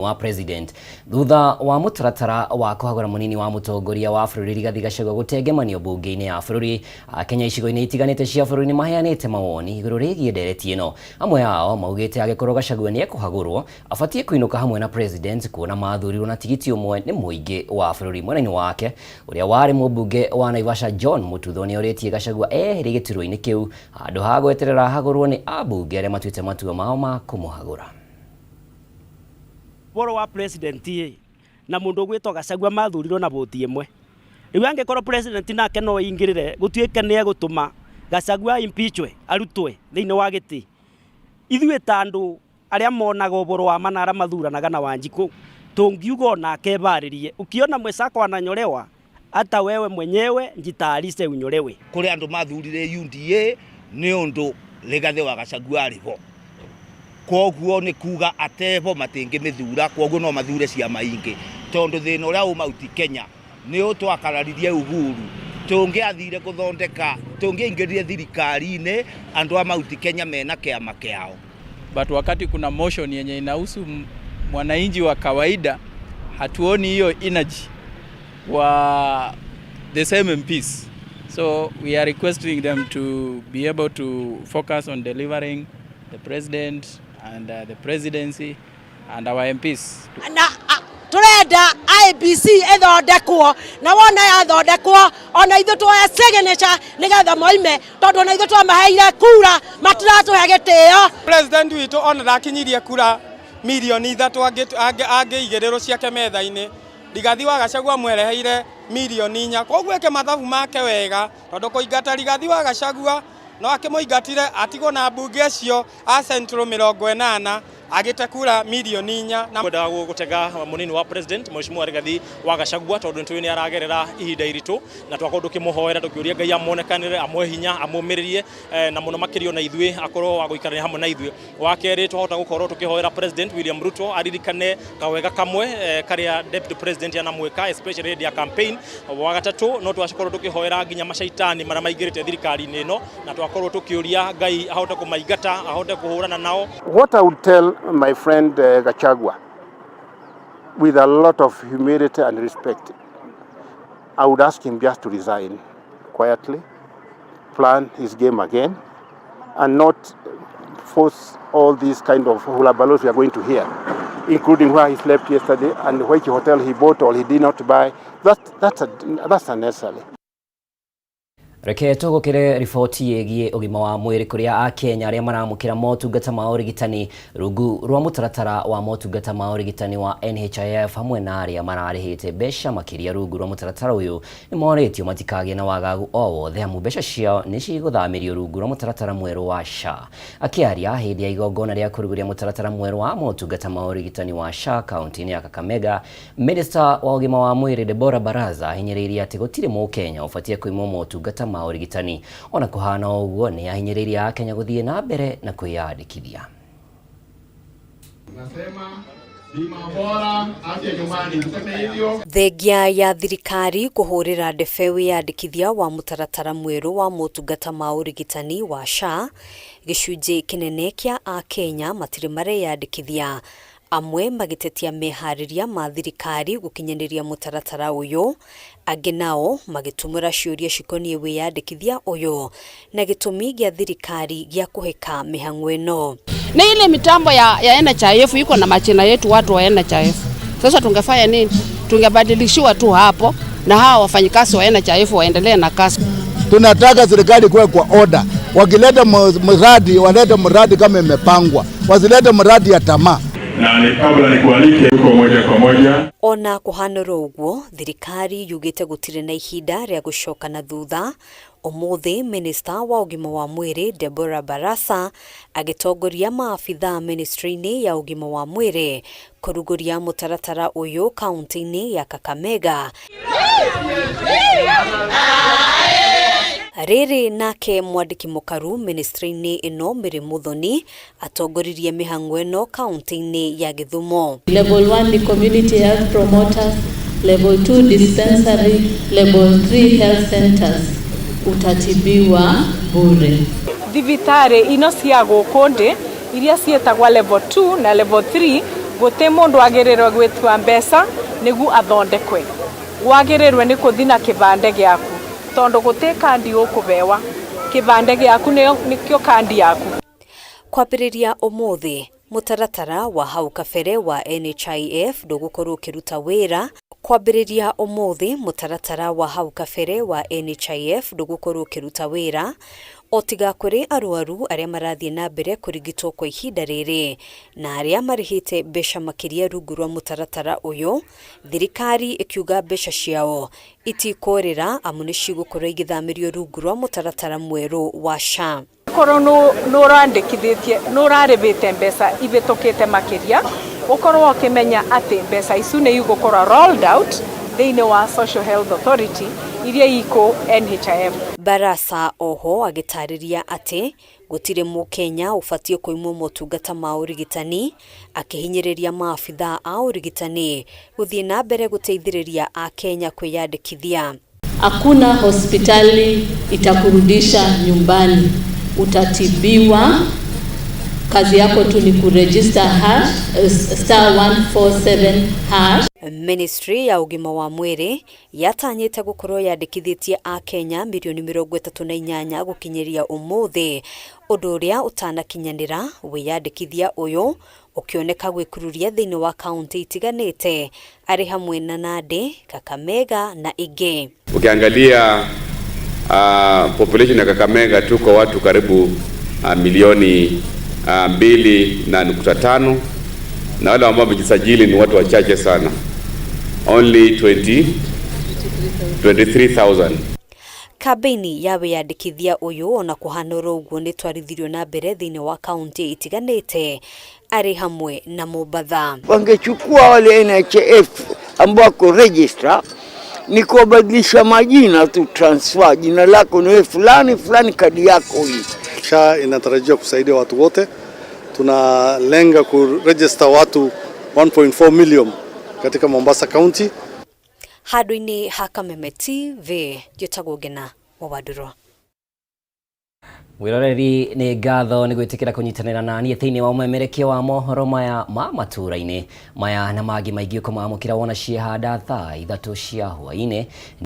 Wa president thutha wa mũtaratara wa kũhagũra mũnini wa mũtongoria wa bũrũri Rigathi Gachagua gũtengemanio mbunge-inĩ ya bũrũri. Akenya icigo-inĩ itiganĩte cia bũrũri nĩ maheanĩte mawoni igũrũ rĩgiĩ ndereti ĩno. Amwe ao maugĩte angĩkorwo Gachagua nĩ ekũhagũrwo, abatiĩ kũinũka hamwe na president kuona mathurirwo na tigiti ũmwe nĩ mũingĩ wa bũrũri. Mwena-inĩ wake, ũrĩa warĩ mũmbunge wa Naivasha John Mututho nĩ orĩtie Gachagua eherie gĩturwa-inĩ kĩu handũ ha gweterera ahagũrwo nĩ ambunge arĩa matuĩte matua mao ma kũmũhagũra. Ũhoro wa president ĩ na mũndũ ũgwĩtwo Gachagua mathurirwo na voti ĩmwe. Rĩu angĩkorwo president nake no aingĩrĩre gũtuĩke nĩ egũtũma Gachagua impeachwe arutwe thĩinĩ wa gĩtĩ, ithuĩ ta andũ arĩa monaga ũhoro wa ma na arĩa mathuranaga na Wanjikũ tũngiuga onake ebarĩrie. Ukiona mwenzako ananyolewa hata wewe mwenyewe jitayarishe unyolewe. Kũrĩ andũ mathurire UDA nĩ ũndũ Rigathĩ wa Gachagua arĩ ho, koguo nĩ kuga ateho matingĩmĩthura, koguo no mathure ciama ingĩ, tondũ thĩna ũrĩa wĩ Mount Kenya nĩ ũtwakararirie Uhuru. Tũngĩathire gũthondeka, tũngĩaingĩrire thirikari-inĩ andũ a Mount Kenya mena kĩama kĩao. But wakati kuna motion yenye inahusu mwananchi wa kawaida, hatuoni hiyo energy wa the same MPs. So we are requesting them to be able to focus on delivering the president and the presidency and our MPs. Na turenda IEBC ithondekwo, na wona yathondekwo ona ithuĩ tuoya signature nigetha moime, tondu ona ithuĩ twamaheire kura matiratũhe gĩtĩo. President witũ ona ndakinyirie kura mirioni 3 angĩigĩrĩrwo ciake metha-inĩ. Rigathi wa Gachagua mwereheire mirioni 4, koguo eke mathabu make wega, tondũ kũingata Rigathi wa Gachagua no akĩmũingatire atigwo na mbunge acio a Central 80 agĩte kura mirioni 4. Na kwendaga gũtega mũnini wa president, Mheshimiwa Rigathi wa Gachagua, tondũ nĩtũĩ nĩ aragerera ihinda iritũ, na twakorwo tũkĩmũhoera tũkĩũria Ngai amuonekanĩre, amũhe hinya, amũmĩrĩrie, na mũno makĩria ona ithuĩ akorwo wa gũikarania hamwe na ithuĩ. Wa kerĩ, twahota gũkorwo tũkĩhoera President William Ruto aririkane kawega kamwe karĩa deputy president anamwĩka, especially hĩndĩ ya campaign. Wa gatatũ, no twakorwo tũkĩhoera nginya macaitani marĩa maingĩrĩte thirikari-inĩ ĩno, na twakorwo tũkĩũria Ngai ahote kũmaingata, ahote kũhũrana nao. What I would tell my friend Gachagua, with a lot of humility and respect, I would ask him just to resign quietly, plan his game again, and not force all these kind of hullabaloo we are going to hear, including where he slept yesterday and which hotel he bought or he did not buy. That's unnecessary. Reke tũgũkĩre riboti ĩgiĩ ũgima wa mwĩrĩ, kũrĩa Akenya arĩa maramũkĩra motungata ma ũrigitani rungu rwa mũtaratara wa motungata ma ũrigitani wa NHIF hamwe na arĩa mararĩhĩte mbeca makĩria rungu rwa mũtaratara ũyũ nĩ morĩtio matikagĩe na wagagu o wothe, amu mbeca ciao nĩ cigũthamĩrio rungu rwa mũtaratara mwerũ wa SHA. Akĩaria hĩndĩ ya igongona rĩa kũrugũria mũtaratara mwerũ wa motungata ma ũrigitani wa SHA kaunti-inĩ ya Kakamega, Minista wa ũgima wa mwĩrĩ Deborah Baraza ahinyĩrĩirie atĩ gũtirĩ mũkenya ũbatiĩ kũimwo motungata ma ũrigitani. Ona kũhana ũguo, nĩ ahinyĩrĩirie Akenya gũthiĩ na mbere na kwĩyandĩkithia. Nasema bima bora afya nyumbani, tuseme hivyo. Thengia ya thirikari kũhũrĩra ndebe wĩyandĩkithia wa mũtaratara mwerũ wa motungata ma ũrigitani wa SHA, gĩcunjĩ kĩnene kĩa Akenya matirĩ mareyandĩkithia, amwe magĩtetia meharĩria ma thirikari gũkinyanĩria mũtaratara ũyũ, angĩ nao magĩtumũra ciũria cikoniĩ wĩyandĩkithia ũyũ na gĩtũmi gĩa thirikari gĩa kũhĩka mĩhang'o ĩno. Na ile mitambo ya NHIF iko na majina yetu watu wa NHIF. Sasa tungefanya nini? Tungebadilishiwa tu hapo na hawa wafanyikazi wa NHIF waendelee na kazi. Tunataka serikali kuwe kwa order. Wakileta mradi, walete mradi kama imepangwa, wasilete mradi ya tamaa. Na ni kabla nikualike huko moja kwa moja. Ona kũhanĩrwo ũguo, thirikari yugĩte gũtirĩ na ihinda rĩa gũcoka na thutha. Ũmũthĩ minista wa ũgima wa mwĩrĩ Deborah Barasa agĩtongoria maabithaa ministry-inĩ ya ũgima wa mwĩrĩ kũrugũria mũtaratara ũyũ kaunti-inĩ ya Kakamega. Rĩrĩ nake mwandĩki mũkaru ministry-inĩ ĩno Mary Muthoni atongoririe mĩhang'o ĩno kaunti-inĩ ya Gĩthumo. Level 1 ni community health promoters, level 2 dispensary, level 3 health centers utatibiwa bure. Thibitarĩ ino cia gũkũ ndĩ iria ciĩtagwo level 2 na level 3. Guti mundu agirirwe gwitua mbeca nigu athondekwe, wagirirwe ni kuthi na kibande giaku, tondu guti kandi ukubewa, kibande giaku nikio kandi yaku. Kwambĩrĩria ũmũthĩ, mũtaratara wa hau kabere wa NHIF ndũgũkorwo ũkĩruta wĩra. Kwambĩrĩria ũmũthĩ, mũtaratara wa hau kabere wa NHIF ndũgũkorwo ũkĩruta wĩra o tiga kũrĩ arwaru arĩa marathiĩ na mbere kũrigitwo kwa ihinda rĩrĩ na arĩa marĩhĩte mbeca makĩria rungu rwa mũtaratara ũyũ, thirikari ĩkiuga mbeca ciao itikũrĩra amu nĩ cigũkorwo igĩthamĩrio rungu rwa mũtaratara mwerũ wa SHA. Korwo nĩ ũrandĩkithĩtie, nĩ ũrarĩbĩte mbeca ibĩtũkĩte makĩria, ũkorwo ũkĩmenya atĩ mbeca icu nĩ igũkorwo rolled out thĩinĩ wa Social Health Authority iria ikũ NHIF. Barasa oho agĩtarĩria atĩ gũtirĩ mũkenya ũbatiĩ kũimwo motungata ma ũrigitani, akĩhinyĩrĩria maabithaa a ũrigitani gũthiĩ na mbere gũteithĩrĩria akenya kwĩyandĩkithia. Hakuna hospitali itakurudisha nyumbani, utatibiwa. Kazi yako tu ni kuregister hash *147#. Ministry ya ũgima wa mwĩrĩ yatanyĩte gũkorwo yandĩkithĩtie akenya mirioni 38 gũkinyĩria ũmũthĩ, ũndũ ũrĩa ũtanakinyanĩra. Wĩyandĩkithia ũyũ ũkĩoneka gwĩkururia thĩinĩ wa kaunti itiganĩte arĩ hamwe na Nandi, Kakamega na ingĩ. Ukiangalia population ya Kakamega tuko watu karibu milioni 2.5, na wale ambao wamejisajili ni watu wachache sana, only 20 23,000. Kambĩini ya wĩyandĩkithia ũyũ ona kũhana oro ũguo nĩ twarithirio na mbere thĩinĩ wa kaunti itiganĩte arĩ hamwe na Mombatha. Wangechukua wale NHIF ambao wako register ni kuwabadilisha majina tu, transfer jina lako ni wewe fulani fulani, kadi yako hii. SHA inatarajiwa kusaidia watu wote. Tunalenga kuregister watu 1.4 million katika Mombasa County. Handũ-inĩ ha Kameme TV, njĩtagwo Ngena wa Wandũrwa. Mwiroreri, nĩ ngatho nĩ gwĩtĩkĩra kũnyitanĩra na niĩ thĩinĩ wa ũmemerekia wa mohoro maya ma matũra-inĩ. Maya na mangĩ maingĩ ũkũmamũkĩra wona ciehanda thaa 3 cia hwaĩ-inĩ.